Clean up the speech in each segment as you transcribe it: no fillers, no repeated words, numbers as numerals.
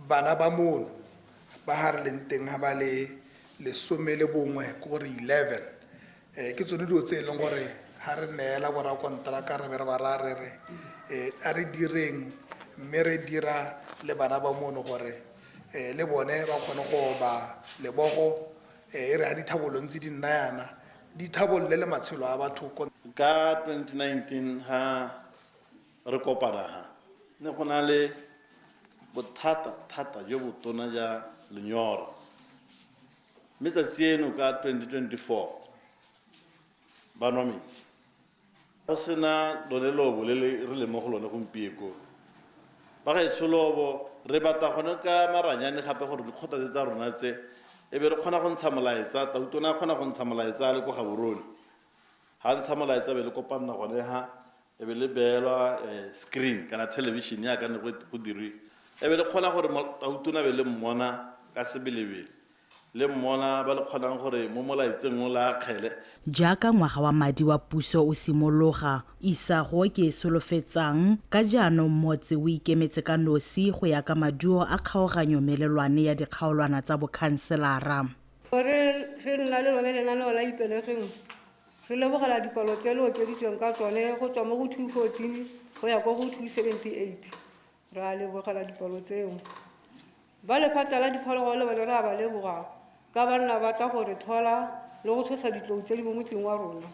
Bana ba mono ba ha re leng teng ha ba le 11, ke gore 11. Ke tsone dilo tse e leng gore ha re neela borakonteraka re be re ba raya re re a re direng mme re dira le bana ba mono gore le bone ba kgone go oba lebogo, e re ha dithabollo ntse di nna yana di thabolle le matshelo a batho. Ka 2019 ha re kopana ha ne go na le bothata thata jo botona ja lenyora, mme tsatsi eno ka 2024 ba nwa metsi go sena lone lobo le re le mo go lone gompieko. Ba gaetsho, lobo re batla gone ka maranyane gape gore dikgotla tse tsa rona tse e be re kgona go ntsha molaetsa. Tautona a kgona go ntsha molaetsa a le ko Gaborone, ga ntsha molaetsa be le kopanna gone ha e be le beelwa screen kana television yaka ne go dirwe, e be le kgona gore tautona be le mmona ka sebelebele, le mmona ba le kgonang gore mo molaetseng o la akgele. Jaaka ngwaga wa madi wa puso o simologa, isago ke e solofetsang ka jaanong motse o ikemetse ka nosi go ya ka maduo a kgaoganyo melelwane ya dikgaolwana tsa bokhanselara. Gore re nna le lone lenaneo la Ipelegeng, re lebogela dipalo tse le okeditsweng ka tsone go tswa mo go 214 go ya kwa go 278. Re a lebogela dipalo tseo. Ba lephata la diphologolo le bone re a ba leboga ka banna ba tla go re thola le go tshosa ditlou tse di mo motseng wa rona.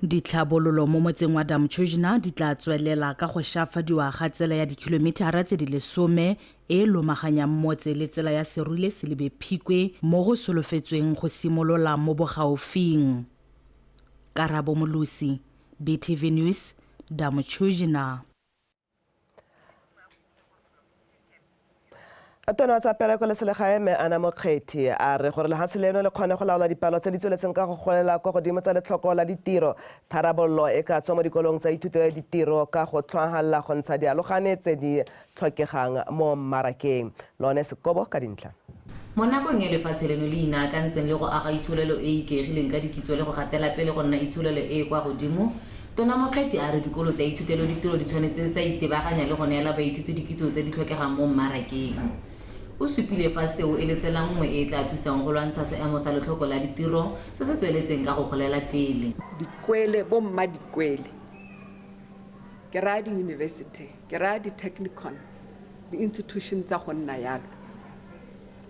Ditlhabololo mo motseng wa Damchujna di tla tswelela ka go shafadiwa ga tsela ya dikhilomithara tse di 10 e e lomaganyang motse le tsela ya Serule Selibe Phikwe mo go solofetsweng go simolola mo bogaufing. Karabo Molusi, BTV News, Damchujna. Tona tsa pereko le selegae mme Ana Mokgethi a re gore lehatshe leno le kgone go laola dipalo tse di tsweletseng ka go golela kwa godimo tsa letlhoko la ditiro, tharabololo e ka tswa mo dikolong tsa ithuto ya ditiro ka go tlhwahalela go ntsha dialogane tse di tlhokegang mo mmarakeng. Lone Sekobo ka dintlha. Mo nakong e lefatshe leno le inaakantseng le go aga itsholelo e e ikaegileng ka dikitso le go gatela pele go nna itsholelo e e kwa godimo, Tona Mokgethi a re dikolo tsa ithutelo ditiro di tshwanetse tsa itebaganya le go neela baithuti dikitso tse di tlhokegang mo mmarakeng. O supile fa seo e le tsela nngwe e e tla thusang go lwantsha seemo sa letlhoko la ditiro se se tsweletseng ka go golela pele. Dikwele, bomma dikwele, ke raya di-university, ke raya di-technikon, di-institution tsa go nna yalo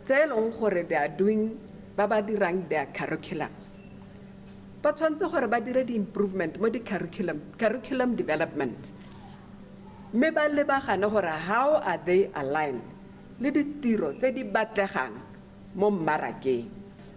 tse e leng gore they are doing, ba ba dirang their curriculums, ba tshwanetse gore ba dire di-improvement mo di-curriculum, curriculum development, mme ba lebagane gore how are they aligned le ditiro tse di batlegang mo mmarakeng,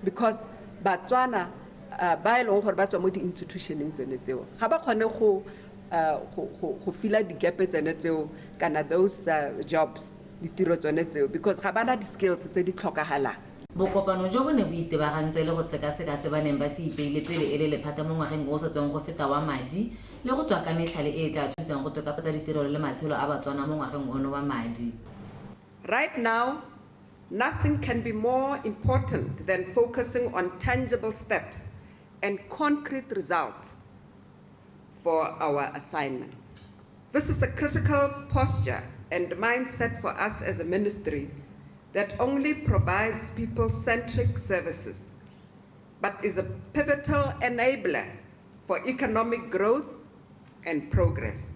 because Batswana ba e leng gore ba tswa mo di-institutioneng tsene tseo ga ba kgone go fila di-gap tsene tseo kana those jobs, ditiro tsone tseo, because ga bana di-skills tse di tlhokagalang. Bokopano jo bo ne bo itebagantse le go sekaseka se ba neng ba se ipeile pele e le lephata mo ngwageng o o sa tswang go feta wa madi le go tswa ka metlhale e e tla thusang go tokafatsa ditirelo le matshelo a Batswana mo ngwageng ono wa madi. Right now, nothing can be more important than focusing on tangible steps and concrete results for our assignments. This is a critical posture and mindset for us as a ministry that only provides people-centric services, but is a pivotal enabler for economic growth and progress,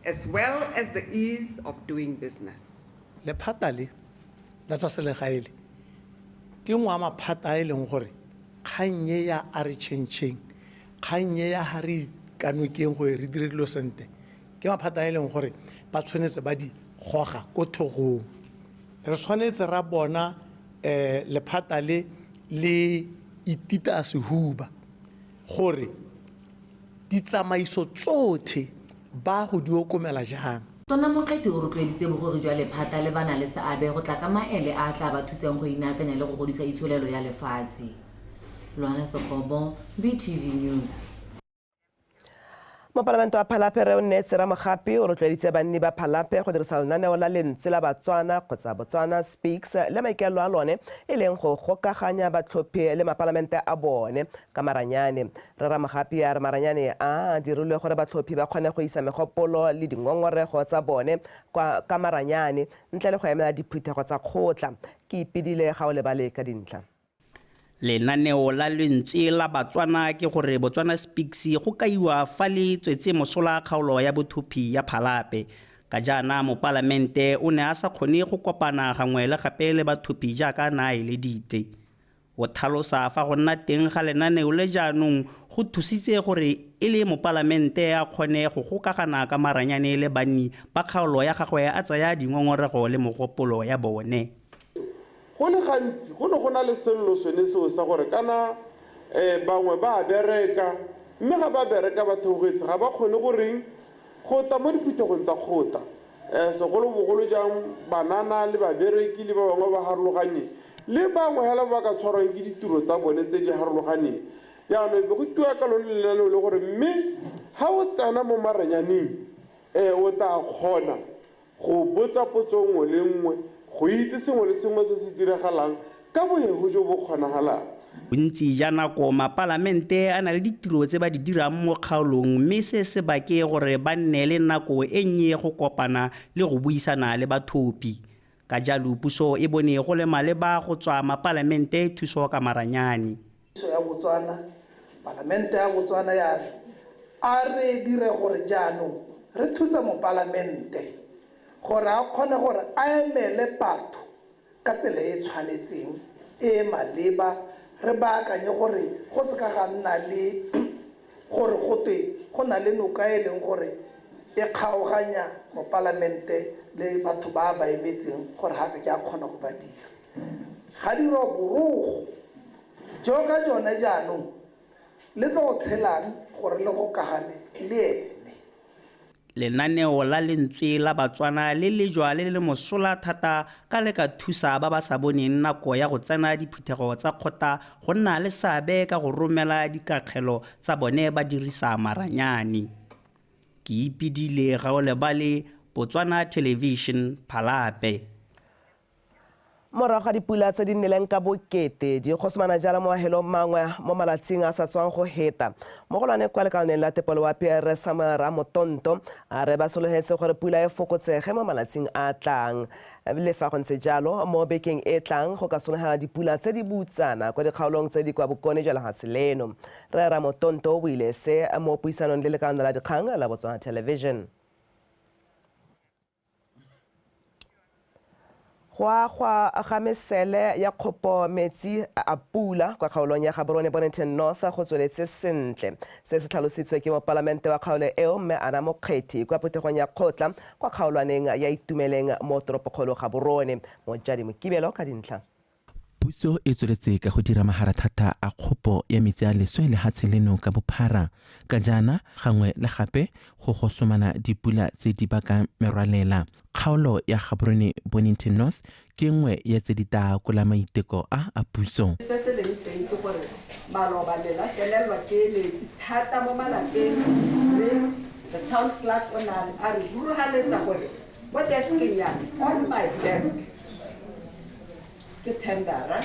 as well as the ease of doing business. Lephata le la tsa selegae le ke nngwe ya maphata a e leng gore kgang e ya a re tšhentšheng, kgang e ya ga re ikanokeng gore re dire dilo sentle, ke maphata a e leng gore ba tshwanetse ba di goga ko thogong. Re tshwanetse ra bona lephata le le itita sehuba gore ditsamaiso tsotlhe ba go di okomela jang. Tona Mokgethi o rotloeditse bogogi jwa lephata le ba na le seabe go tla ka maele a a tla ba thusang go inaakanya le go godisa itsholelo ya lefatshe. Lwana Sekobo, BTV News. Mopalamente wa Phalape Re o Neetse Ramogapi o rotloeditse banni ba Phalape go dirisa lenaneo la Lentswe la Batswana kgotsa Botswana Speaks le maikaelelo a lone e leng go gokaganya batlhophi le mapalamente a bone ka maranyane. Re Ramogapi a re maranyane a dirilwe gore batlhophi ba kgone go isa megopolo le dingongorego tsa bone ka maranyane ntle le go emela diphuthego tsa kgotla. Ke ipedile ga o lebale ka dintlha. Lenaneo la Lentswe la Batswana ke gore Botswana Speaks go kaiwa fa le tswetse mosola kgaolo ya bothophi ya Phalape. Ka jaana mopalamente o ne a sa kgone go kopana gangwe le gape le bathophi jaaka na a eleditse. O tlhalosa fa go nna teng ga lenaneo le jaanong go thusitse gore e le mopalamente a kgone go gokagana ka maranyane le banni ba kgaolo ya gagwe a tsaya dingongorego le mogopolo ya bone. Go le gantsi go ne go na le sello sone seo sa gore kana bangwe ba bereka mme ga ba bereka ba theogetse ga ba kgone goreng go ta mo diphuthegong tsa kgotla, segolobogolo jang banana le babereki le ba bangwe ba harologanyeng le bangwe hela ba ka tshwarwang ke ditiro tsa bone tse di harologaneng. Jaanong be go tua ka lone lenaneo le gore mme ga o tsena mo maranyaneng o tla kgona go botsa potso nngwe le nngwe, go itse sengwe le sengwe se se diragalang ka bohego jo bo kgonagalang. Bontsi ja nako mapalamente a na le ditiro tse ba di dirang mo kgaolong mme se se bake gore ba nne le nako e nnye go kopana le go buisana le bathophi. Ka jalo puso e bone go le maleba go tswa mapalamente thuso ka maranyane. Puso ya Botswana, palamente ya Botswana ya re a re dire gore jaanong re thusa mopalamente gore a kgone gore a emele batho ka tsela e tshwanetseng e maleba, re baakanye gore go se ka ga nna le gore gotwe go na le noka e leng gore e kgaoganya mopalamente le batho ba ba emetseng gore ga ke a kgona go ba dira. Ga dirwa borogo jo ka jone jaanong le tlo go tshelang gore le gokagane le ene. Lenaneo la Lentswe la Batswana le lejwa le le mosola thata ka le ka thusa ba ba sa boneng nako ya go tsena diphuthego tsa kgotla go nna le seabe ka go romela dikakgelo tsa bone ba dirisa maranyane. Ke ipedile ga o lebale Botswana Television Phalape. Morago ga dipula tse di nnileng ka bokete di gosomana jalo mo mahelong mangwe mo malatsing a sa tswang go heta. Mogolwane kwa lekaleng la tepolo wa PR Samuel Ramotonto a re ba sologetse gore pula e fokotsege mo malatsing a tlang. Le fa go ntse jalo mo bekeng e tlang go ka sologela dipula tse di butsana kwa dikgaolong tse di kwa bokone jwa lefatshe leno. Rre Ramotonto o buile se mo puisanong le lekaleng la dikgang la Botswana Television. Go agwa ga mesele ya kgopo metsi a pula kwa kgaolong ya Gaborone Bonnington North go tsweletse sentle. Se se tlhalositswe ke mopalamente wa kgaolo eo mme Ana Mokgethi kwa phuthegong ya kgotla kwa kgaolwaneng ya Itumeleng mo toropokgolo Gaborone. Mojadi Mokibelo ka dintlha. Puso e tsweletse ka go dira maharathata a kgopo ya metsi a leswe lehatshe leno ka bophara. Ka jaana gangwe le gape go gosomana dipula tse di bakang merwalela. Kgaolo ya Gaborone Bonnington North ke nngwe ya tse di taakola maiteko a a puso. Se se leng teng ke gore maloba le la felelwa ke metsi thata mo malapeng mme the town clerk o ne a re rurugaletsa gore mo deskeng ya me, on my desk ke tendera.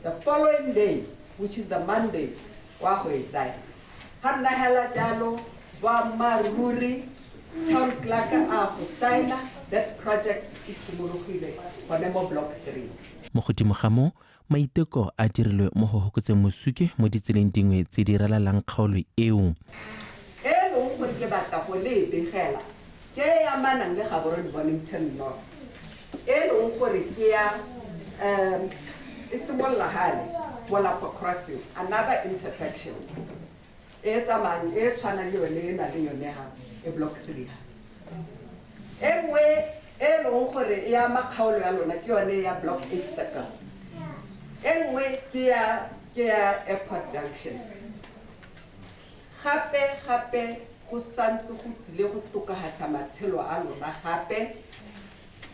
The following day, which is the Monday, wa go e tsaya. Ga nna hela jalo boammaaruri town clerk a go signa that project e simologile gone mo block 3. Mo godimo ga moo, maiteko a dirilwe mo go fokotseng mosuke mo ditseleng dingwe tse di ralalang kgaolo eo. E leng gore ke batla go le begela ke e amanang le Gaborone Bonnington North, e leng gore ke ya e simolola gale Molapo Crossing, another intersection e tsamayang e tshwanang le yone e na le yone ha e block 3 ha. E nngwe e leng gore e ama kgaolo ya lona ke yone ya block 8 circle. E nngwe ke ya Airport Junction. Gape gape go santse go tlile go tokafatsa matshelo a lona gape.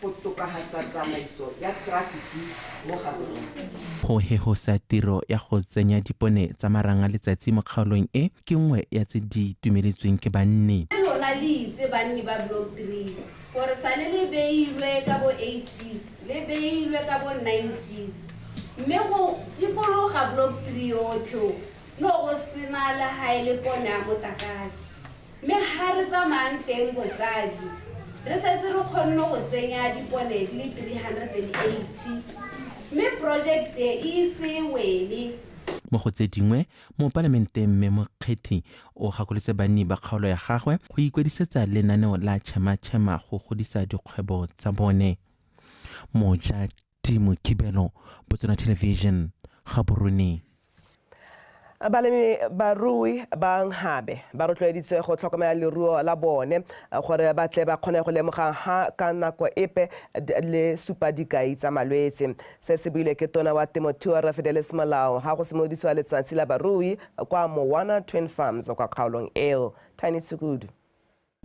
Go tokafatsa tsamaiso ya trafiki mo Gaborone. Go hehosa tiro ya go tsenya dipone tsa marang a letsatsi mo kgaolong e ke nngwe ya tse di itumeletsweng ke banni. Lona le itse banni ba block 3 gore sale le beilwe ka bo 80s, le beilwe ka bo 90s, mme go dikologa block 3 yotlhe no go sena le ha e le pone ya motlakase. Mme ha re tsamayang teng botsadi, re setse re kgonne go tsenya dipone di le 380, mme project e ise wele. Mo go tse dingwe, mopalamente Mme Mokgethi o gakolotse banni ba kgaolo ya gagwe go ikwadisetsa lenaneo la Chema-Chema go godisa dikgwebo tsa bone. Moja Timo Kibelo, Botswana Television, Gaborone. Balemi barui ba Nghabe ba rotloeditswe go tlhokomela leruo la bone gore ba tle ba kgone go lemoga ha ka nako epe le supa dikai tsa malwetse. Se se buile ke tona wa temothuo Rre Fidelis Molao ha go simolodisiwa letsatsi la barui kwa Mowana Twin Farms kwa kgaolong eo. Tiny Tshukudu.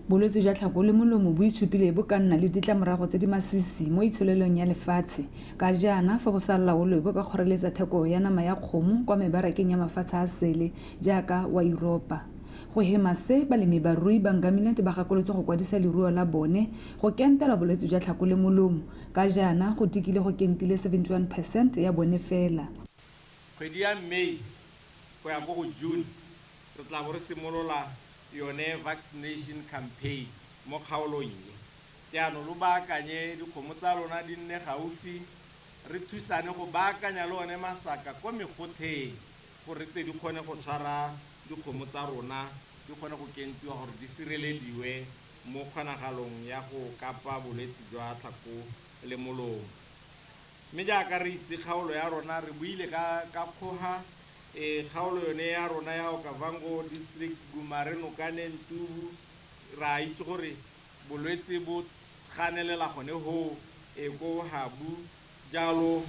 Bolwetse jwa tlhako le molomo bo itshupile bo ka nna le ditlamorago tse di masisi mo itsholelong ya lefatshe. Ka jaana fa bo sa laolwe bo ka kgoreletsa theko ya nama ya kgomo kwa mebarakeng ya mafatshe a sele jaaka wa Yuropa. Go hema se, balemi barui ba Ngamiland ba gakolotse go kwadisa leruo la bone go kentela bolwetse jwa tlhako le molomo. Ka jaana go tikile go kentile 71% ya bone fela. Kgwedi ya May go ya ko go June re tla bo re simolola yone vaccination campaign mo kgaolong e. Jaanong lo baakanye dikgomo tsa lona di nne gaufi, re thusane go baakanya le one masaka ko megotheng gore tse di kgone go tshwara dikgomo tsa rona, di kgone go kentiwa gore di sirelediwe mo kgonagalong ya go kapa bolwetse jwa tlhako le molomo. Mme jaaka re itse kgaolo ya rona, re buile ka kgoga, kgaolo yone ya rona ya Okavango District, Gumare, Nokane, Ntubu, ra itse gore bolwetse bo ganelela gone ho, ko Habu jalo,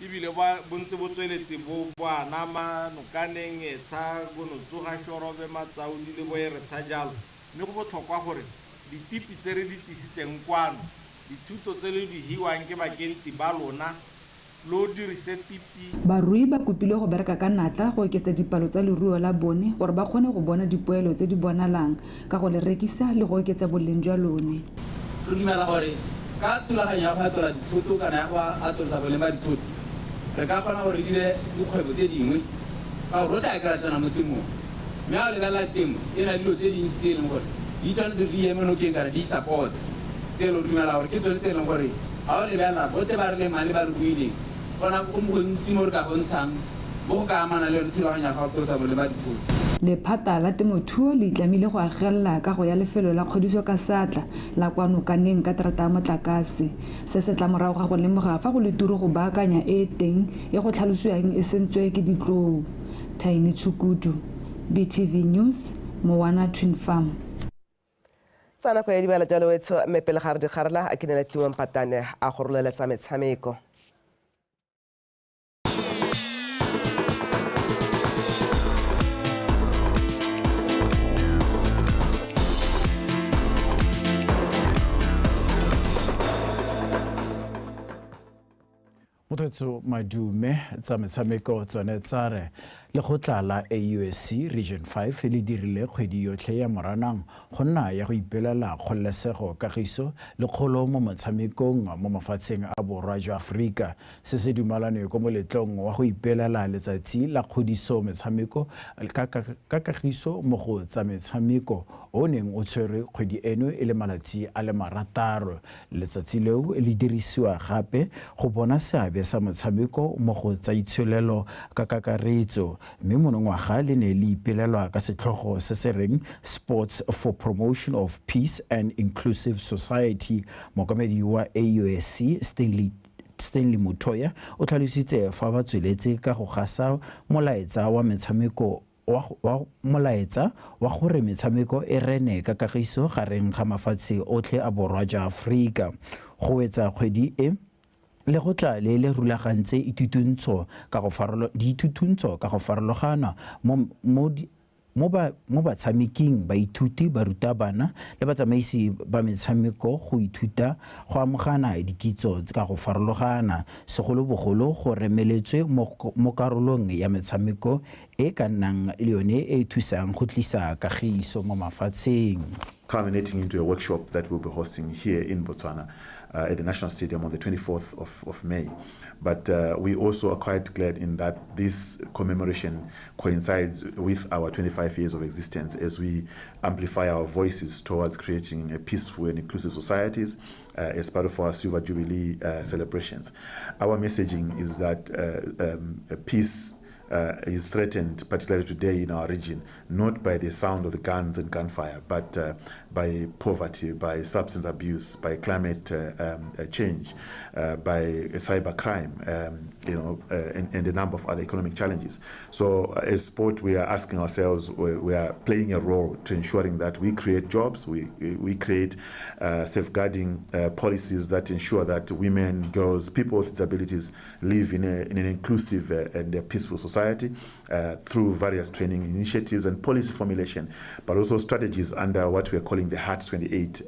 ebile bo ntse bo tsweletse bo anama Nokaneng, Etsha, Bonotsoga, Shorobe, Matsaudi le bo Eretsha jalo. Mme go botlhokwa gore ditipi tse re di tlisitseng kwano, dithuto tse le di hiwang ke bakenti ba lona, lo dirise tipi. Barui ba kopilwe go bereka ka natla go oketsa dipalo tsa leruo la bone gore ba kgone go bona dipoelo tse di bonalang ka go le rekisa le go oketsa boleng jwa lone. Re dumela gore ka thulaganyo ya go atola dithoto kana ya go atolosa boleng ba dithoto, re ka kgona gore re dire dikgwebo tse dingwe ka gore re tla kry-a tsena mo temong. Mme ha o lebelela temo e na le dilo tse dintsi tse e leng gore di tshwanetse di eme nokeng kana di support, tse e leng dumela gore ke tsone tse e leng gore ha o lebelela botlhe ba re lemang le ba re buileng, gona go gontsi mo re ka bontshang bo go ka amana le thulaganyo ya go atolosa boleng ba dithoto. Lephata la temothuo le itlamile go agelela kago ya lefelo la kgodiso ka seatla la kwa Nokaneng ka terata ya motlakase. Se se tla morago ga go lemoga fa go le turu go baakanya e e teng e go tlhalosiwang e sentswe ke ditlou. Tiny Tshukudu, BTV News, Mowana Twin Farm. Tsa nako ya dibala jalo wetsho, mme pele ga re di garela, a ke neela Tlou Mpatane a go roleletsa metshameko. Motho madume tsa metshameko tsone tsa re lekgotla la AUSC Region 5 le dirile kgwedi yotlhe ya Moranang go nna ya go ipelela kgololesego, kagiso le kgolo mo motshamekong mo mafatsheng a borwa jwa Aforika. Se se dumalanwe ko moletlong wa go ipelela letsatsi la kgodiso metshameko ka kagiso mo go tsa metshameko o neng o tshwerwe kgwedi eno e le malatsi a le 6. Letsatsi leo le dirisiwa gape go bona seabe sa motshameko mo go tsa itsholelo ka kakaretso, mme monongwaga le ne le ipelelwa ka setlhogo se se reng Sports for Promotion of Peace and Inclusive Society. Mookamedi wa AUSC Stanley Mutoya o tlhalositse fa ba tsweletse ka go gasa molaetsa wa metshameko wa molaetsa wa gore metshameko e rene ka kagiso gareng ga mafatshe otlhe a borwa jwa Aforika. Go wetsa kgwedi e, lekgotla le le rulagantse dithuthuntso ka go farologana mo mo batshameking, baithuti, barutabana le batsamaisi ba metshameko go ithuta go amogana dikitso ka go farologana, segolobogolo go remeletswe mo karolong ya metshameko e ka nnang le yone e thusang go tlisa kagiso mo mafatsheng. Culminating into a workshop that we'll be hosting here in Botswana at the National Stadium on the 24th of May. But we also are quite glad in that this commemoration coincides with our 25 years of existence as we amplify our voices towards creating a peaceful and inclusive societies as part of our Silver Jubilee celebrations. Our messaging is that peace is threatened, particularly today in our region, not by the sound of the guns and gunfire, but by poverty, by substance abuse, by climate change, by cybercrime, and a number of other economic challenges. So as sport, we are asking ourselves, we are playing a role to ensuring that we create jobs, we create safeguarding policies that ensure that women, girls, people with disabilities live in an inclusive and a peaceful society. Through various training initiatives and policy formulation, but also strategies under what we are calling the Heart 28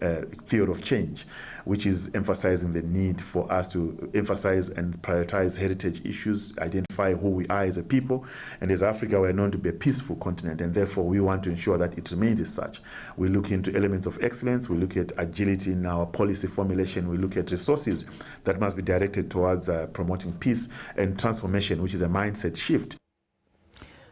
theory of change, which is emphasizing the need for us to emphasize and prioritize heritage issues, identify who we are as a people, and as Africa we are known to be a peaceful continent, and therefore we want to ensure that it remains as such. We look into elements of excellence, we look at agility in our policy formulation, we look at resources that must be directed towards promoting peace and transformation, which is a mindset shift.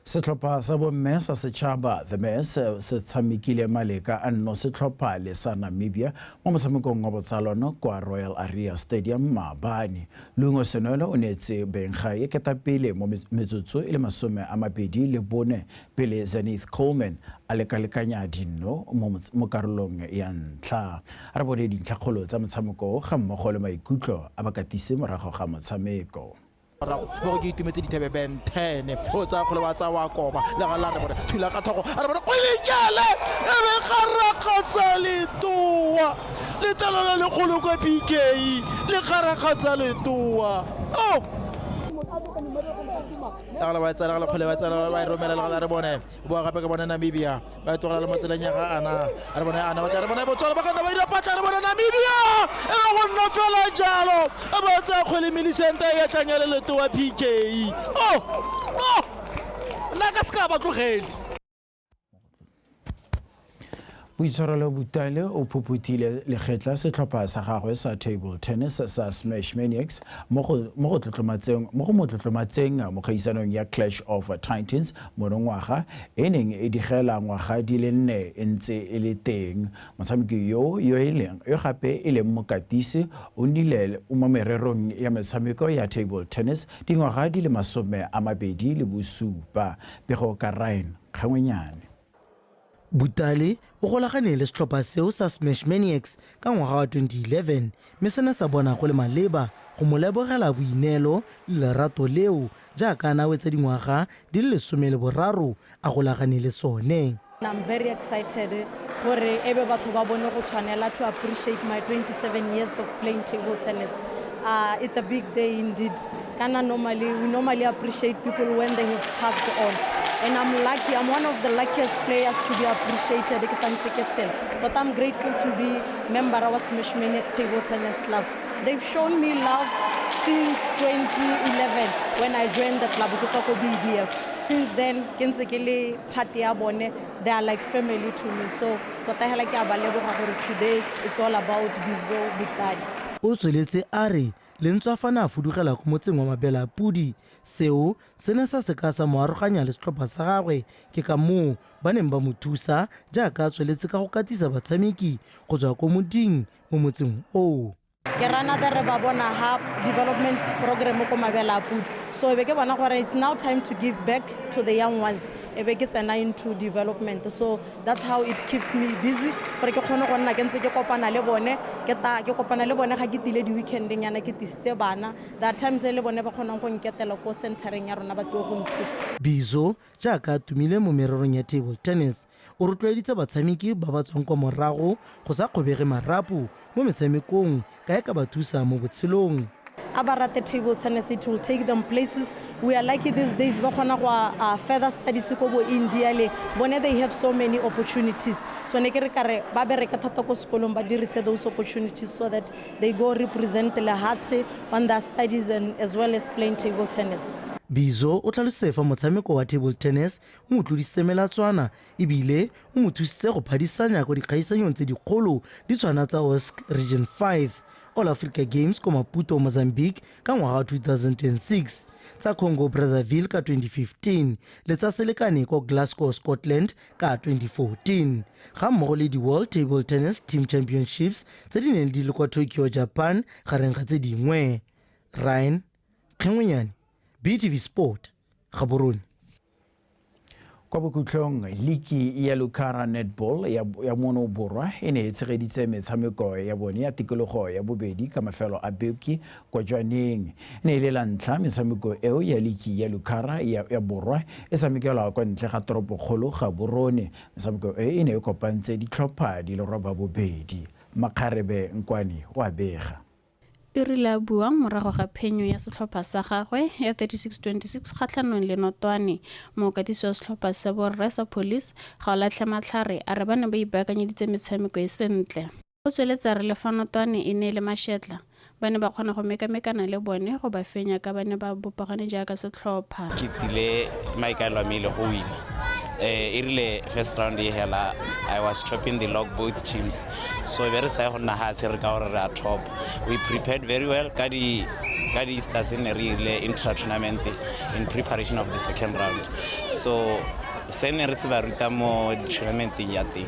Setlhopha sa bomme sa setšhaba The Mess se tshamekile maleka a nno setlhopha le sa Namibia mo motshamekong wa botsalano kwa Royal Area Stadium maabane. Lungo Senolo o neetse benggae ketapele mo metsotso e le 24 pele Zenith Coleman a lekalekanya dinno mo karolong ya ntlha. A re bone dintlhakgolo tsa motshameko ga mmogo le maikutlo a bakatisi morago ga motshameko. Mo ke itumetse dithebe Ben 10 o tsaya kgole wa tsaya wa koba le ga la re bone thula ka thoko a re bone kgwele e be kgarakgatsa letoa letlalo le legolo kwa PK le kgarakgatsa letoa o Tagala ba tsaya le kgole ba tsaya ba romela le ga re bone bo gape ke bone Namibia ba tlogela le mo tseleng ya ga ana a re bone ana ba re bone Botswana ba kana ba dira patla re bone Namibia e ba go nna fela jalo a ba tsaya kgole Millicent ya tlanya le letoa PK oh oh nna ka ska ba tlogele. Boitshwarelo Butale o phuphuthile lekgetla setlhopha sa gagwe sa table tennis sa Smash Maniacs mo go mo tlotlomatseng mo kgaisanong ya Clash of Titans monongwaga e neng e digela ngwaga di le nne e ntse e le teng. Motshameki yo gape e leng mokatisi o nnile mo mererong ya metshameko ya table tennis dingwaga di le 27. Pego ka Ryan Kgangwenyane. Butale o golagane le setlhopha seo sa Smash Maniacs ka ngwaga wa 2011 mme sena sa bona go le maleba go mo lebogela boineelo le lerato leo jaaka a wetsa dingwaga di le 13 a golagane le sone. I'm very excited gore ebe batho ba bone go tshwanela to appreciate my 27 years of playing table tennis. It's a big day indeed. Kana normally, we normally appreciate people when they have passed on. And I'm lucky, I'm one of the luckiest players to be appreciated. But I'm grateful to be member of our Smash Maniacs Table Tennis Club. They've shown me love since 2011 when I joined the club, BDF. Since then, they are like family to me. So today, it's all about Bizo Butale. O tsweletse a re le ntswa fa a fudugela ko motseng wa Mabelapudi seo se ne sa seka sa mo aroganya le setlhopha sa gagwe ke ka moo ba neng ba mo thusa jaaka a tsweletse ka go katisa batshameki go tswa ko moding mo motseng oo. Ke rana re ba bona ha development program ko Mabelapudi, so e be ke bona gore it's now time to give back to the young ones, e be ke tsena into development. So that's how it keeps me busy gore ke kgone go nna ke ntse ke kopana le bone, ke kopana le bone ga ke tile di weekendeng yana ke tisitse bana. There are times e le bone ba kgonang go nketela ko centereng ya rona ba tlo go nthusa. Bizo jaaka a tumile mo mererong ya table tennis o rotloeditse batshameki ba ba tswang kwa morago go sa kgobege marapo mo metshamekong ka e ka ba thusa mo botshelong. A ba rate table tennis, it will take them places. We are lucky these days ba kgona go further studies ko bo India le bone, they have so many opportunities. So ne ke re kare ba bereke thata ko sekolong, ba dirise those opportunities so that they go represent lehatshe on their studies and as well as playing table tennis. Bizo o tlhalositse fa motshameko wa table tennis o mo tlodisitse melatswana ebile o mo thusitse go phadisanya ko dikgaisanyong tse dikgolo di tshwana tsa OSC Region 5, All Africa Games ko Maputo, Mozambique ka ngwaga wa 2006, tsa Congo Brazzaville ka 2015 le tsa Selekane ko Glasgow, Scotland ka 2014, ga mmogo le di-World Table Tennis Team Championships tse di neng di le kwa Tokyo, Japan, gareng ga tse dingwe. Ryan Kgengwenyane, BTV Sport, Gaborone. Kwa bokhutlong, liki ya Lucara Netball ya mono borwa e ne e tshegeditse metshameko ya bone ya tikologo ya bobedi ka mafelo a beke kwa Jwaneng. E ne e le la ntlha metshameko eo ya liki ya Lucara ya borwa e tshamekelwa kwa ntle ga toropokgolo Gaborone. Metshameko e e ne e kopantse ditlhopha di le 82. Makgarebe Nkwane o a bega. E rile a bua morago ga phenyo ya setlhopha sa gagwe ya 36-26 kgatlhanong le Notwane, mookatisi wa setlhopha sa borre sa Police Gaolatlhe Matlhare a re ba ne ba ipaakanyeditse metshameko e sentle. O tsweletse a re le fa Notwane e ne e le mašetla, ba ne ba kgona go mekamekana le bone go ba fenya ka ba ne ba bopagane jaaka setlhopha. Ke tsile maikaelelo a me le go wina. E rile first round e hela, I was topping the log both teams, so be re sa go nna ha se re ka gore re a top. We prepared very well ka di Stars ne re ile intra tournament in preparation of the second round. So se ne re se ba ruta mo tournamenteng ya teng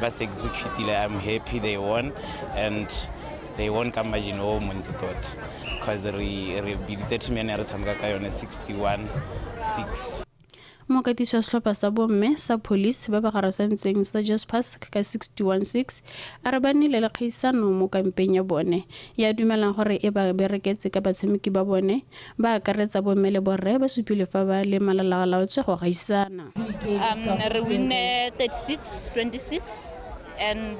ba se executile. I'm happy they won, and they won ka margin o montsi tota, because re biditse team ya ne re tshameka ka yone 61-6. Mokatisi wa setlhopha sa bomme sa Police ba ba garasantseng sa Jaspers ka 61-6 a re ba nnile le kgaisano mo kampeng ya bone ya dumelang gore e ba bereketse ka batshameki ba bone ba akaretsa bomme le borre ba supile fa ba le malalalaotswe go gaisana. Re winne 36-26 and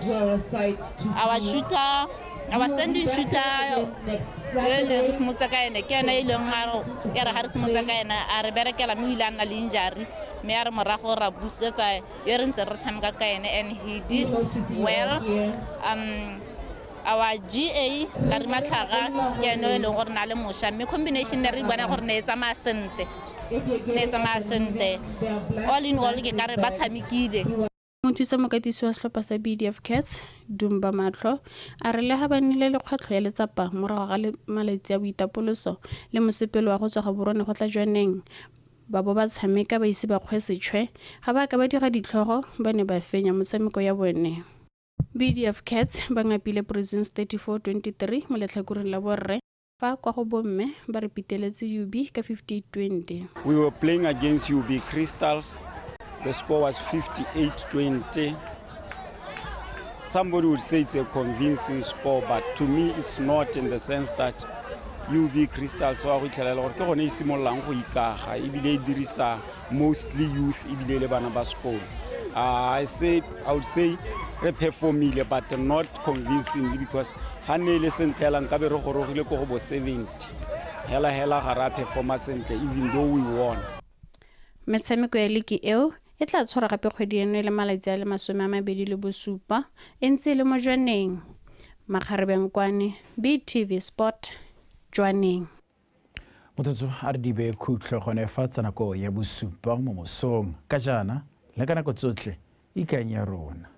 our shooter, our standing shooter, re simotsa ka ene ke ene e leng ya re ga re simotsa ka ene a re berekela mme o ile a nna le injury mme a re morago ra busetsa yo re ntse re tshameka ka ene, and he did well. Our GA Larry Matlhaga ke ene e leng gore na le mošwa, mme combination ne re bona gore ne e tsamaya sentle, all in all ke ka re ba tshamekile. Mothusa mokatisi wa setlhopha sa BDF Cats Dumba Matlho a re le ga ba nnile le kgwetlho ya letsapa morago ga malatsi a boitapoloso le mosepelo wa go tswa Gaborone go tla Jwaneng, ba bo ba tshameka ba ise ba kgwe setšhwe, ga ba ka ba dira ditlhogo, ba ne ba fenya motshameko ya bone. BDF Cats ba ngapile Prisons 34-23 mo letlhakoreng la borre, fa kwa go bomme ba re piteletse UB ka 58-20. We were playing against UB Crystals. The score was 58-20. Somebody would say it's a convincing score, but to me it's not, in the sense that UB Crystals wa go itlhelela gore ke gone e simololang go ikaga ebile e dirisa mostly youth ebile le bana ba sekolo. I would say re performile but not convincingly, because ha ne le sentle hela nkabe re gorogile ko go bo 70. Hela hela ga ra performa sentle even though we won. Metshameko ya liki eo e tla tshwara gape kgwedi eno e le malatsi a le 27 e ntse e le mo Jwaneng. Makgarebe Nkwane, BTV Sport, Jwaneng. Motho a re dibe khutlo gone fa tsa nako ya bosupa mo mosong ka jaana le ka nako tsotlhe ikanya rona.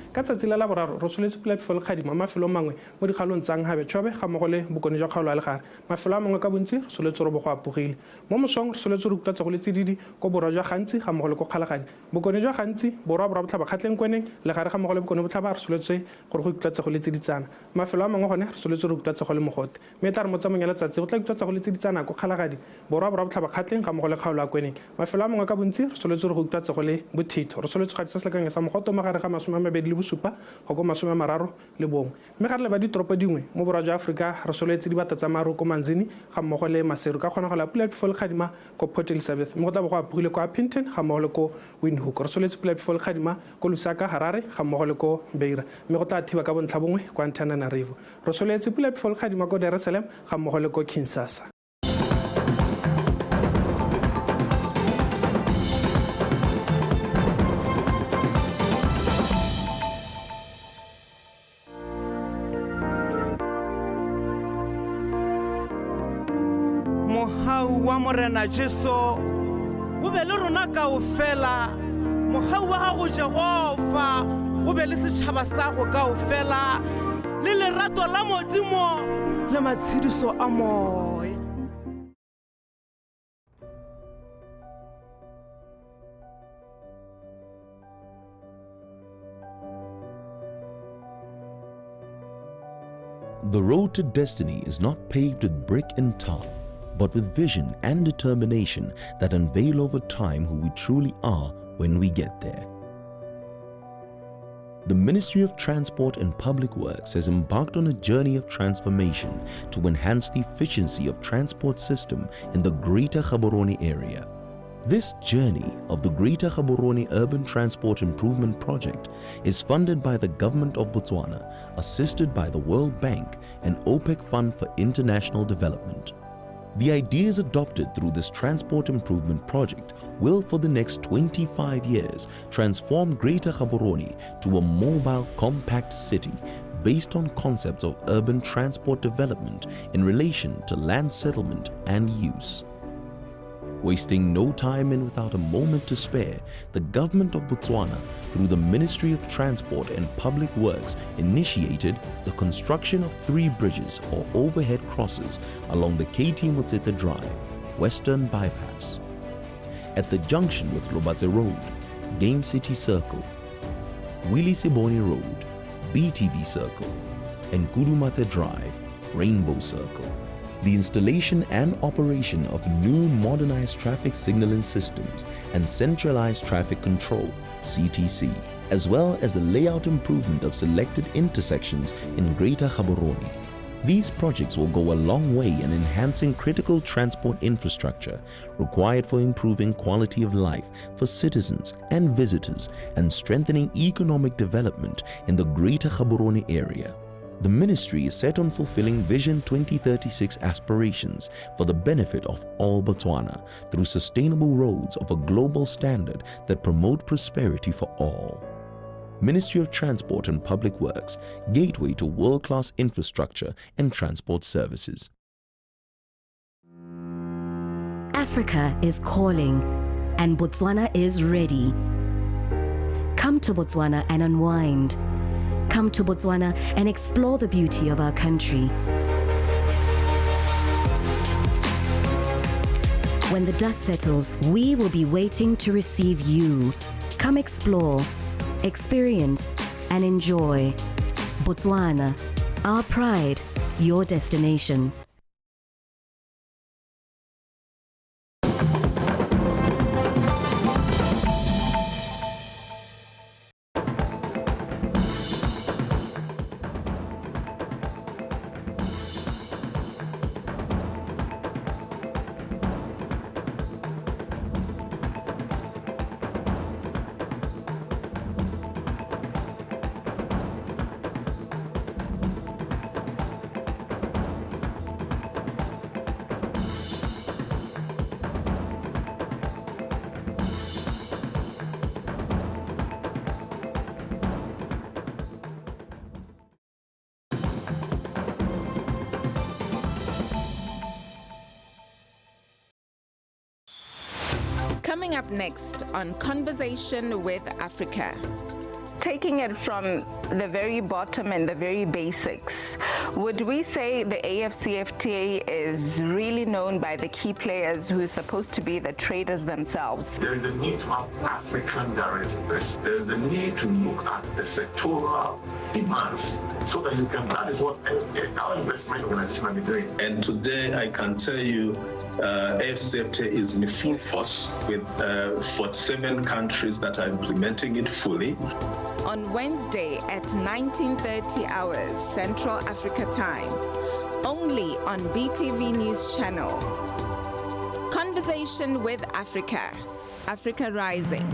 Ka tsatsi la laboraro re tsholetse pula phefo le kgadimo mafelong mangwe mo dikgaolong tsa Nhabe Chobe ga mmogo le bokone jwa kgaolo ya Legare. Mafelo a mangwe ka bontsi re soletse robo go apogile. Mo mosong re soletse re utlwa tsa go le tsididi ko borwa jwa Gantsi ga mmogo le ko Kgalagadi. Bokone jwa Gantsi, borwa borwa botlhaba Kgatleng Kweneng, Legare ga mmogo le bokone botlhaba re soletse gore go utlwa tsa go le tsiditsana. Mafelo a mangwe gone re soletse re utlwa tsa go le mogote. Mme tla re mo tsamaong ya letsatsi go tla utlwa tsa go le tsiditsana ko Kgalagadi, borwa borwa botlhaba Kgatleng ga mmogo le kgaolo ya Kweneng. Mafelo a mangwe ka bontsi re soletse re go utlwa tsa go le bothitho. Re soletse ga di sa selekanyo sa mogote mo gare ga 27 bosupa go ko 31. Mme ga re leba ditoropo dingwe mo borwa jwa Aforika, re sololetse dibata tsa maru ko Manzini ga mmogo le Maseru, ka kgonagalo ya pula ya phefo le kgadima ko Port Elizabeth, mme go tla bo go apogile kwa Upington ga mmogo le ko Windhoek. Re sololetse pula ya phefo le kgadima ko Lusaka, Harare ga mmogo le ko Beira, mme go tla thiba ka bontlha bongwe kwa Antananarivo. Re sololetse pula ya phefo le kgadima ko Dar es Salaam ga mmogo le ko Kinshasa. Mohau wa Morena Jesu o be le rona kaofela, mohau wa gago Jehova o be le setšhaba sa go kaofela, le lerato la Modimo le matshediso a moya. The road to destiny is not paved with brick and tar, but with vision and determination that unveil over time who we truly are when we get there. The Ministry of Transport and Public Works has embarked on a journey of transformation to enhance the efficiency of transport system in the Greater Gaborone area. This journey of the Greater Gaborone Urban Transport Improvement Project is funded by the Government of Botswana, assisted by the World Bank and OPEC Fund for International Development. The ideas adopted through this transport improvement project will for the next 25 years transform Greater Gaborone to a mobile, compact city based on concepts of urban transport development in relation to land settlement and use. Wasting no time and without a moment to spare, the government of Botswana, through the Ministry of Transport and Public Works, initiated the construction of 3 bridges or overhead crosses along the KT Motsete Drive, Western Bypass, at the junction with Lobatse Road, Game City Circle, Willie Siboni Road, BTV Circle, and Kudumatse Drive, Rainbow Circle. The installation and operation of new modernized traffic signaling systems and centralized traffic control, CTC, as well as the layout improvement of selected intersections in Greater Gaborone. These projects will go a long way in enhancing critical transport infrastructure required for improving quality of life for citizens and visitors and strengthening economic development in the Greater Gaborone area. The ministry is set on fulfilling Vision 2036 aspirations for the benefit of all Botswana through sustainable roads of a global standard that promote prosperity for all. Ministry of Transport and Public Works, gateway to world-class infrastructure and transport services. Africa is calling, and Botswana is ready. Come to Botswana and unwind. Come to Botswana and explore the beauty of our country. When the dust settles, we will be waiting to receive you. Come explore, experience, and enjoy. Botswana, our pride, your destination. Coming up next on Conversation with Africa. Taking it from the very bottom and the very basics, would we say the AfCFTA is really known by the key players who are supposed to be the traders themselves? There is a need to have African direct investment. There is a need to look at the sectoral demands so that you can, that is what our investment organization will be doing. And today I can tell you AfCFTA is in full force with 47 countries that are implementing it fully. On Wednesday at 19:30 hours Central Africa Time, only on BTV News Channel. Conversation with Africa, Africa Rising.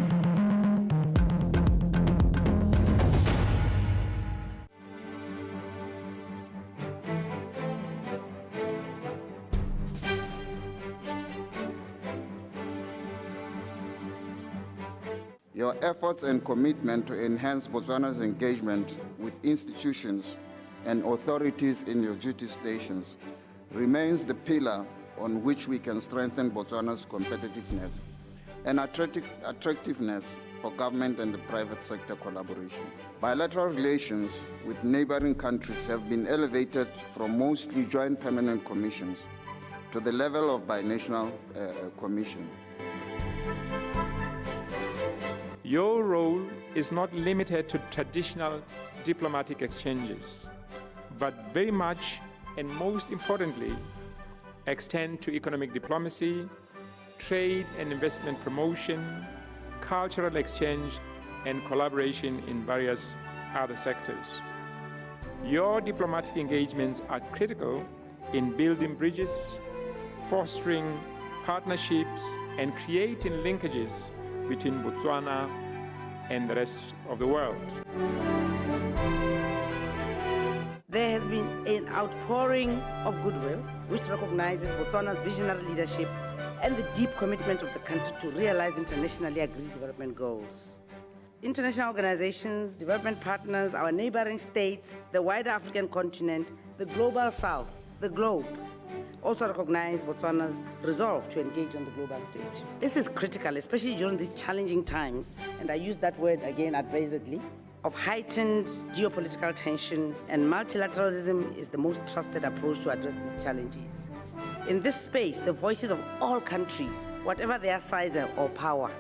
Your efforts and commitment to enhance Botswana's engagement with institutions and authorities in your duty stations remains the pillar on which we can strengthen Botswana's competitiveness and attractiveness for government and the private sector collaboration. Bilateral relations with neighboring countries have been elevated from mostly joint permanent commissions to the level of binational commission. Your role is not limited to traditional diplomatic exchanges, but very much and most importantly, extend to economic diplomacy, trade and investment promotion, cultural exchange, and collaboration in various other sectors. Your diplomatic engagements are critical in building bridges, fostering partnerships, and creating linkages between Botswana and the rest of the world. There has been an outpouring of goodwill, which recognizes Botswana's visionary leadership and the deep commitment of the country to realize internationally agreed development goals. International organizations, development partners, our neighboring states, the wider African continent, the global south, the globe, also recognize Botswana's resolve to engage on the global stage. This is critical, especially during these challenging times, and I use that word again advisedly, of heightened geopolitical tension, and multilateralism is the most trusted approach to address these challenges. In this space, the voices of all countries, whatever their size or power,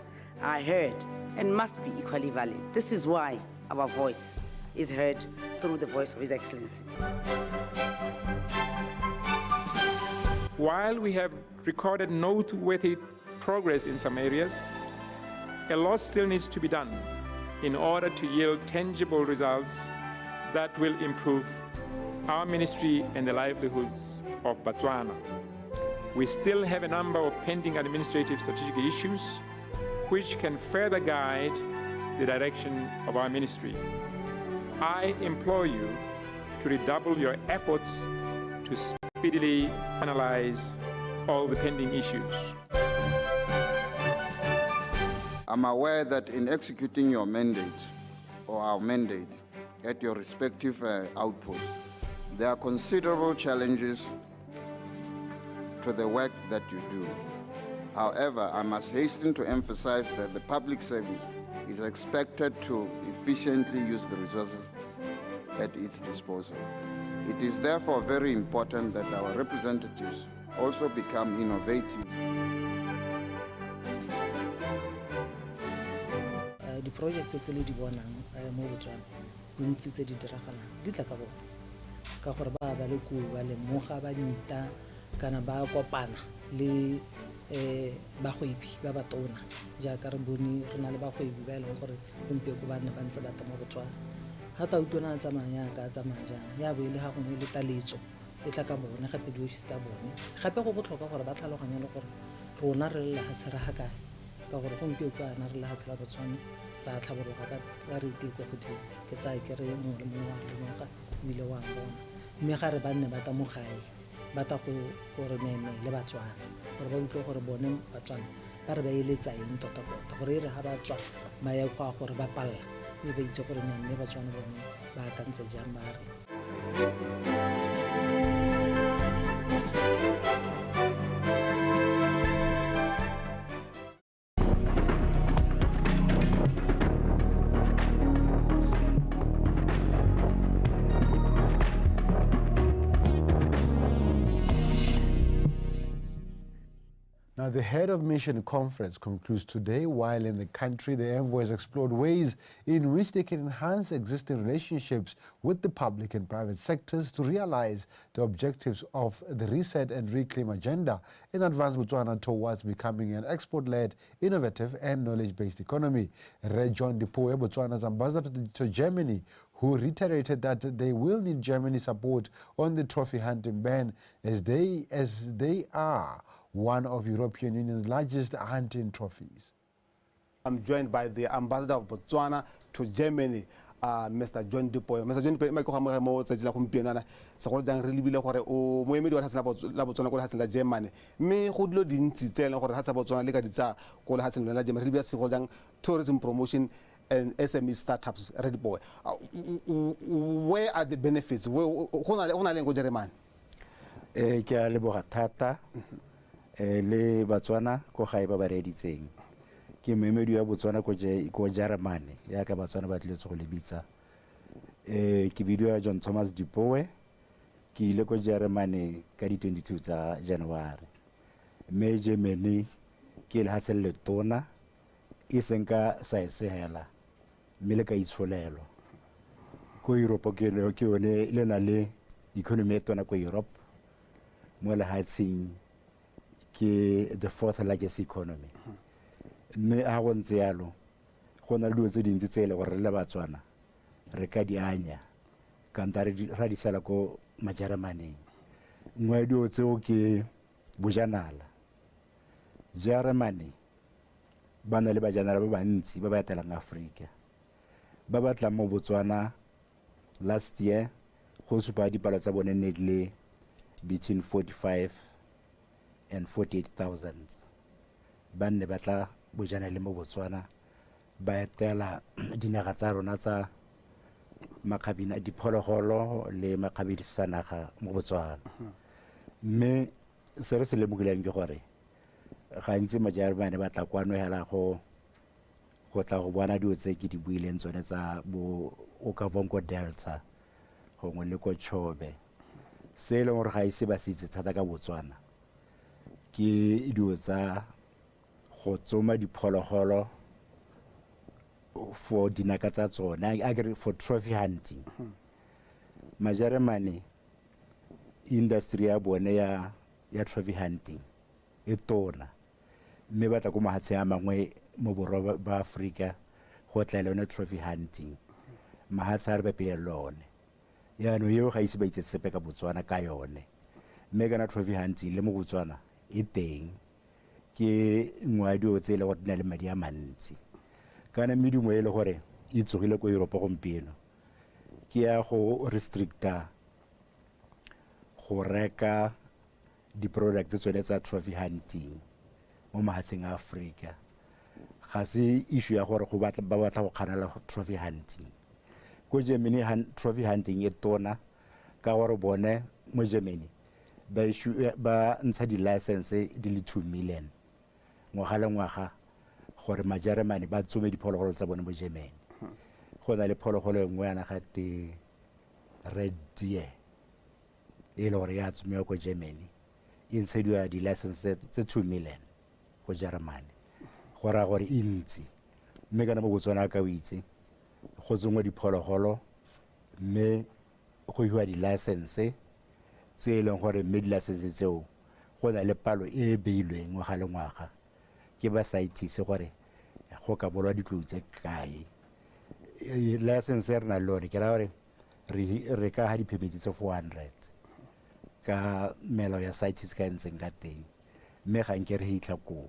are heard and must be equally valid. This is why our voice is heard through the voice of His Excellency. While we have recorded noteworthy progress in some areas, a lot still needs to be done in order to yield tangible results that will improve our ministry and the livelihoods of Botswana. We still have a number of pending administrative strategic issues which can further guide the direction of our ministry. I implore you to redouble your efforts to speedily finalize all the pending issues. I'm aware that in executing your mandate, or our mandate, at your respective outposts, there are considerable challenges to the work that you do. However, I must hasten to emphasize that the public service is expected to efficiently use the resources at its disposal. It is therefore very important that our representatives also become innovative. Diprojekte tse le di bonang mo Botswana, bontsi tse di diragalang di tla ka bone, ka gore ba ba le koo ba lemoga ba mita kana ba kopana le bagwebi ba ba tona, jaaka re bone re na le bagwebi ba e leng gore gompieno ba nne ba ntse ba tla mo Botswana. Ga tautona a tsamaya yaka a tsamaya jaana, ya bo e le ga gongwe le taletso e tla ka bone gape diofisi tsa bone. Gape go botlhokwa gore ba tlhaloganye le gore rona re le lefatshe re ga kae, ka gore gompieno ana re lefatshe la Botswana ba tlhabologa ka rate e kwa godimo. Ke tsaya ke re mongwe le mongwe wa lemoga ebile wa bona, mme ga re ba nne ba tla mo gae ba tla gore meme le Batswana gore ba utlwe gore bone Batswana ba re ba eletsa eng tota-tota, gore e re ga ba tswa ba ya kwa gore ba palela mme ba itse gore nya mme Batswana bone ba akantse jang ba re. Now, the Head of Mission Conference concludes today. While in the country, the envoys explored ways in which they can enhance existing relationships with the public and private sectors to realize the objectives of the Reset and Reclaim agenda and advance Botswana towards becoming an export-led, innovative and knowledge-based economy. John Dipoe, Botswana's ambassador to Germany, who reiterated that they will need Germany's support on the trophy hunting ban as they are one of European Union's largest hunting trophies. I'm joined by the ambassador of Botswana to Germany, Mr. John Dipoe. Mr. John Dipoe, ke go amogela mo tsatsi la gompieno ana segolo jang re lebile gore o moemedi wa lefatshe la Botswana ko lefatsheng la Germany, mme go dilo dintsi tse e leng gore lefatshe la Botswana le ka di tsaya ko lefatsheng la Germany. Re lebile segolo jang tourism promotion and SME startups. Re Dipoe, where are the benefits? Go na leng ko Germany? Ke a leboga thata le Batswana ko gae ba ba reeditseng. Ke moemedi wa Botswana ko Germany, yaka Batswana ba tliletse go lebitsa. Ke bidiwa John Thomas Dipoe, ke ile ko Germany ka di 22 tsa January. Mme Germany ke lehatshe le letona, e seng ka size hela, mme le ka itsholelo. Ko Europe ke yone le na le economy e tona ko Europe, mo lehatsheng ke the fourth largest economy. Mme a go ntse yalo, go na le dilo tse dintsi tse e le gore re le Batswana re ka di anya kanta ra di sala ko Majeremaneng. Nngwe ya dilo tseo ke bojanala. Germany ba na le bajanala ba bantsi ba ba etelang Afrika, ba ba tlang mo Botswana. Last year go supa dipalo tsa bone ne di le between 45 and 48,000. Ba nne ba tla bojanale mo Botswana, ba etela dinaga tsa rona tsa makgabina diphologolo le makgabisa naga mo Botswana. Mme se re se lemogileng ke gore gantsi Majeremane ba tla kwano hela go tla go bona dilo tse ke di buileng tsone tsa bo Okavango Delta gongwe le ko Chobe. Se e leng gore ga ise ba se itse thata ka Botswana ke dilo tsa go tsoma diphologolo for dinaka tsa tsone, a kere for trophy hunting. Majeremane industry ya bone ya trophy hunting e tona, mme ba tla ko mahatsheng a mangwe mo borwa ba Afrika go tla le yone trophy hunting. Mahatshe a re bapile le one. Yaanong eo ga ise ba itse sepe ka Botswana ka yone. Mme kana trophy hunting le mo Botswana e teng, ke nngwe ya dilo tse e le gore di na le madi a mantsi. Kana medumo e le gore e tsogile ko Europe gompieno ke ya go restricta go reka di-product tse tsone tsa trophy hunting mo mahatsheng a Afrika. Ga se issue ya gore ba batla go kganela trophy hunting. Ko Germany trophy hunting e tona ka gore bone mo Germany ba ntsha di-license di le 2 million ngwaga le ngwaga gore Majeremane ba tsome diphologolo tsa bone mo Germany. Go na le phologolo e nngwe yana gate red deer e le gore ya tsomiwa ko Germany, e ntshediwa di-license tse 2 million ko Germany, go raya gore e ntsi. Mme kana mo Botswana ka o itse go tsongwa diphologolo mme go iwa di-license tse e leng gore mme di-license tseo go na le palo e e beilweng ngwaga le ngwaga ke ba CITES gore go ka bolwa ditlou tse kae. License e re nang le yone ke raya gore re ka ga di-permit tse 400 ka melao ya CITES ka e ntseng ka teng, mme ga nke re hitlha koo,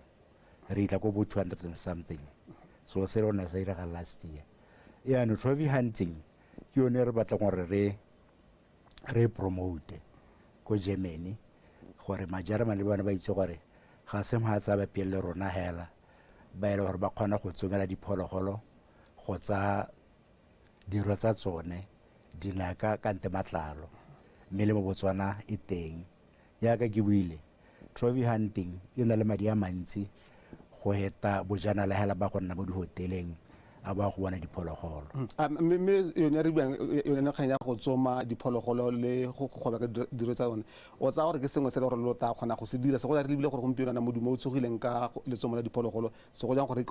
re hitlha ko bo 200 and something. So se rona se irega last year. Yaanong trophy hunting ke yone re batlang gore re promote ko Germany gore Majeremane le bone ba itse gore ga se mahatshe a bapile le rona hela, ba e le gore ba kgona go tsomela diphologolo go tsa diro tsa tsone dinaka kante matlalo. Mme le mo Botswana e teng. Yaka ke buile, trophy hunting e na le madi a mantsi go heta bojanala hela ba go nna mo dihoteleng A ba go bona diphologolo. Mme yone re buang yone kgang ya go tsoma diphologolo le go gweba ka diro tsa yone, o tsaya gore ke sengwe se le gore lo tla kgona go se dira, se go re lebile gore gompieno na modumo o tsogileng ka letsomo la diphologolo, se go jang gore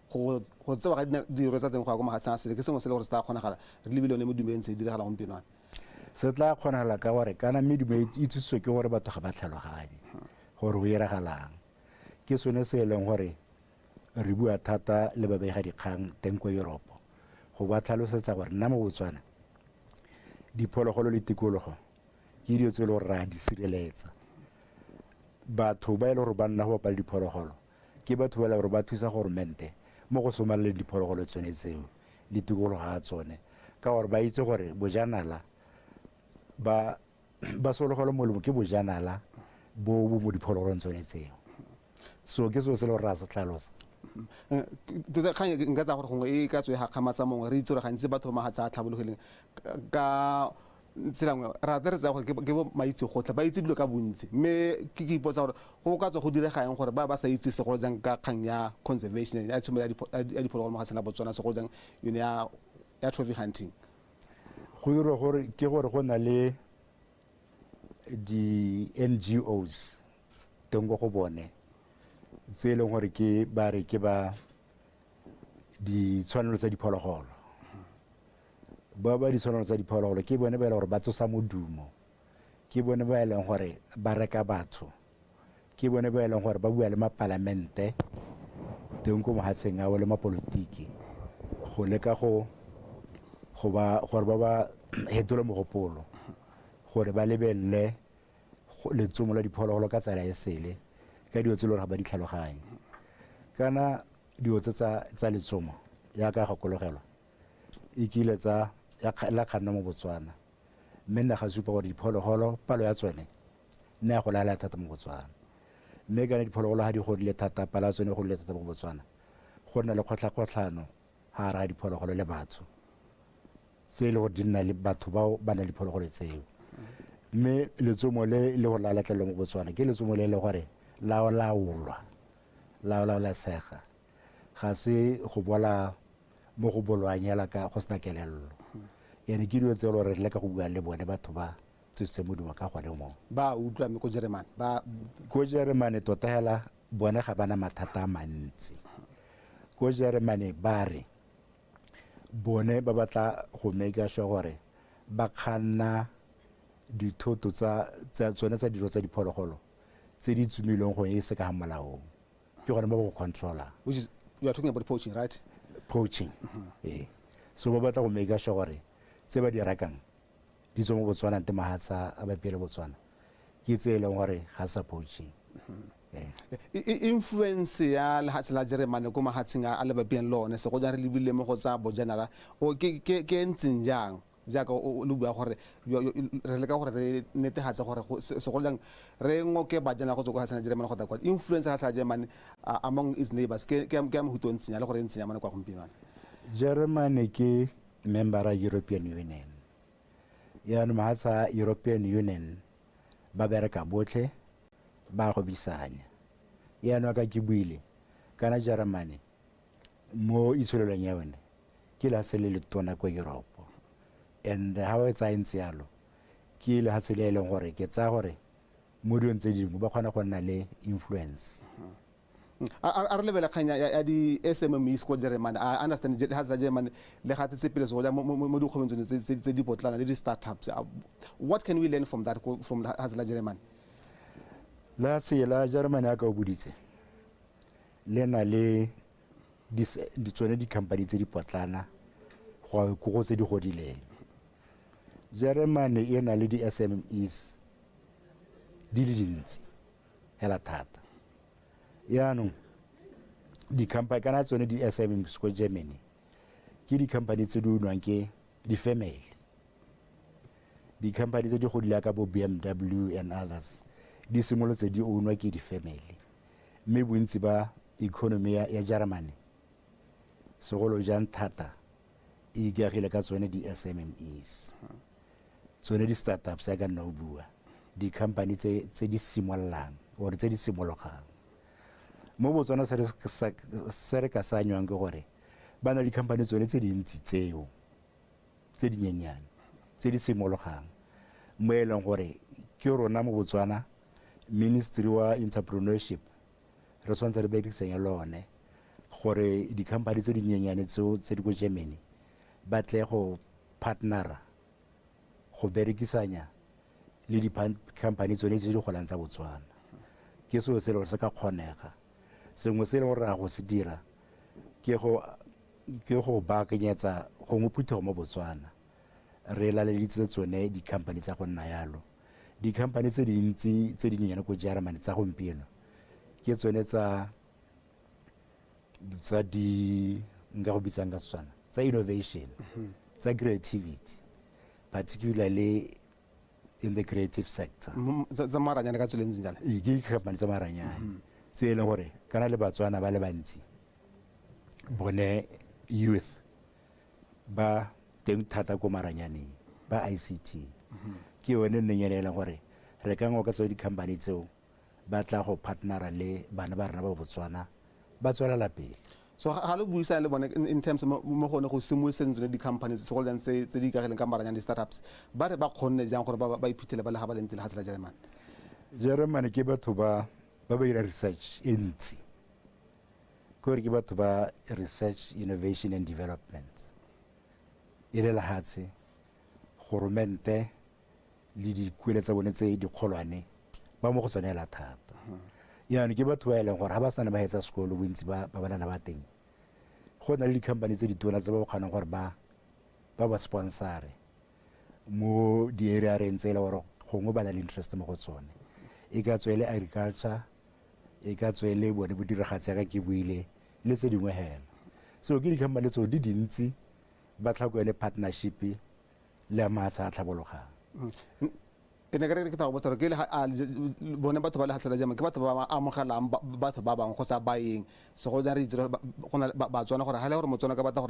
go tsewa ga diro tsa teng go ya ko mafatsheng a sele, ke sengwe se le gore se tla kgonagala re lebile yone modumo e ntse e diragala gompieno? Se tla kgonagala ka gore kana medumo e tsositswe ke gore batho ga ba tlhaloganye gore go iragalang. Ke sone se e leng gore re bua thata le babega dikgang teng ko Europe go ba tlhalosetsa gore nna mo Botswana diphologolo le tikologo ke dilo tse e le gore re a di sireletsa. Batho ba e le gore ba nna go bapa le diphologolo ke batho ba e le gore ba thusa goromente mo go somareleng diphologolo tsone tseo le tikologo ya tsone, ka gore ba itse gore bojanala ba sologelwa molemo ke bojanala bo bo mo diphologolong tsone tseo. So ke selo se le gore re a se tlhalosa. Tota kgang nka tsaya gore gongwe e ka tswe e gakgamatsa mongwe, re itse gore gantsi batho ba mafatshe a tlhabologileng ka tsela nngwe re rata re tsaya gore ke bo maitse gotlhe, ba itse dilo ka bontsi, mme ke ipotsa gore go ka tswa go direga eng gore ba ba sa itse segolo jang ka kgang ya conservation ya tshomo ya diphologolo mo lefatsheng la Botswana, segolo jang yone ya trophy hunting. Go dira gore ke gore go na le di-NGOs teng ko go bone tse e leng gore ke ba re ke ba ditshwanelo tsa diphologolo. Ba ditshwanelo tsa diphologolo ke bone ba e leng gore ba tsosa modumo, ke bone ba e leng gore ba reka batho, ke bone ba e leng gore ba bua le mapalamente teng ko mafatsheng ao le mapolotiki go leka go ba gore ba ba hetole mogopolo gore ba lebelele letsomo la diphologolo ka tsela e sele, ka dilo tse e le gore ga ba di tlhaloganye. Kana dilo tse tsa letsomo yaka gakologelwa e kile tsa la kganna mo Botswana, mme nna ga supa gore diphologolo palo ya tsone nne ya go laela thata mo Botswana, mme kana diphologolo ga di godile thata, palo ya tsone e godile thata mo Botswana, go nna le kgotlha-kgotlhano ga re ga diphologolo le batho tse e le gore di nna le batho bao ba na le diphologolo tseo. Mme letsomo le le go lalatlelwa mo Botswana ke letsomo le le gore laolaolwa, laolaolesega, ga se go bola mo go bolwang hela ka go sena kelello. Ene ke dilo tse e le gore re leka go bua le bone batho ba tsositse modumo ka gone mo. Ba utlwa mme ko Jeremane, ba ko Jeremane tota hela bone ga bana mathata a mantsi. Ko Jeremane ba re bone ba batla go make sure gore ba kganna dithoto tsa tsone tsa dilo tsa diphologolo tse di tsomilweng go e se ka molaong, ke gone ba go controller. Which is, you are talking about poaching, right? Poaching. So ba batla go make sure gore tse ba di rekang di tswa mo Botswana nte mahatsha a ba pele Botswana ke tse e leng gore ga sa poaching. Influence ya lefatshe la Jeremane ko mafatsheng a le bapileng le one, se go jang re lebile mo go tsa bojanala, o ke ntseng jang jaaka o le bua gore re leka gore re netefatse gore segolo jang re ngoke bajanala go tswa ko lefatsheng la Jeremane go tla kwa influence ya lefatshe la Germany among its neighbors ke ya mohuta o ntseng jang le gore e ntseng jang mo nako ya gompieno? Germany ke member ya European Union. Yaanong mafatshe a European Union ba bereka botlhe ba gobisanya. Yaanong ka ke buile kana Germany mo itsholelong ya yone ke lefatshe le le tona ko Europe, and ha o tsaya ntse yalo ke lefatshe le e leng gore ke tsaya gore mo dilong tse dingwe ba kgona go nna le influence. A re lebele kgang ya di-SMMEs ko Germany. I understand lefatshe la Germany le gatetse pele segolo mo dikgwebong tsone tse di potlana le di-startups. What can we learn from that, from lefatshe la Germany? Lefatshe la Germany a ka o boditse le na le tsone di-company tse di potlana go go tse di godileng. Germany e na le di-SMEs di le dintsi hela thata. Yaanong di-company kana tsone di-SMEs ko Germany ke di-company tse di ownwang ke di-family, di-company tse di godile ka bo BMW and others di simolotse di ownwa ke di-family, mme bontsi ba economy ya Germany segolo jang thata e ikaegile ka tsone di-SMEs, tsone di-startups ya ka nna o bua, di-company tse di simololang or tse di simologang. Mo Botswana se re ka sanywang ke gore Ba na le di-company tsone tse dintsi tseo tse dinyenyane tse di simologang, mo e leng gore ke rona mo Botswana Ministry wa Entrepreneurship re tshwanetse re berekisanye le one gore di-company tse dinyenyane tseo tse di ko Germany ba tle go partnera go berekisanya le di-company tsone tse di golang tsa Botswana. Ke selo se e leng gore se ka kgonega. Sengwe se e leng gore a go se dira ke go baakanyetsa gongwe phuthego mo Botswana re laleditse tsone di-company tsa go nna yalo. Di-company tse dintsi tse dinyenyane ko Germany tsa gompieno ke tsone tsa di nka go bitsang ka Setswana tsa innovation, tsa creativity, particularly in the creative sector. Tsa maranyane ka tsela e ntseng jalo. Ee, ke di-company tsa maranyane tse e leng gore kana le Batswana ba le bantsi bone youth ba teng thata ko maranyaneng ba ICT. Ke yone nnenyane e leng gore re ka ngoka tsone di-company tseo ba tla go partnera le bana ba rena ba Botswana ba tswelela pele. So ga le buisana le bone in terms mo gone go simoloseng tsone di-companies segolo jang tse di ikagileng ka maranyane di-startups, ba re ba kgonne jang gore ba iphitlhele ba le ga ba leng teng lefatshe la Germany? Germany ke batho ba ba dira research e ntsi, ke gore ke batho ba research, innovation and development e le lehatshe, goromente le dikwele tsa bone tse dikgolwane ba mo go tsone hela thata. Jaanong ke batho ba e leng gore ga ba sane ba hetsa sekolo bontsi ba banana ba teng, go na le di-company tse ditona tse ba kgonang gore ba ba sponsore mo di-areareng tse e leng gore gongwe ba na le interest mo go tsone. E ka tswa e le agriculture, e ka tswa e le bone bodiragatsi jaaka ke buile le tse dingwe hela. So ke di-company tseo di dintsi ba tlhako yone partnership le a mahatshe a tlhabologang. Ke ne ke re ke tla go botsa gore ke le bone batho ba lefatshe la Germany ke batho ba ba amogelang batho ba bangwe kgotsa baeng, segolo jang re itse go na Batswana gore ga le gore Motswana ka batla gore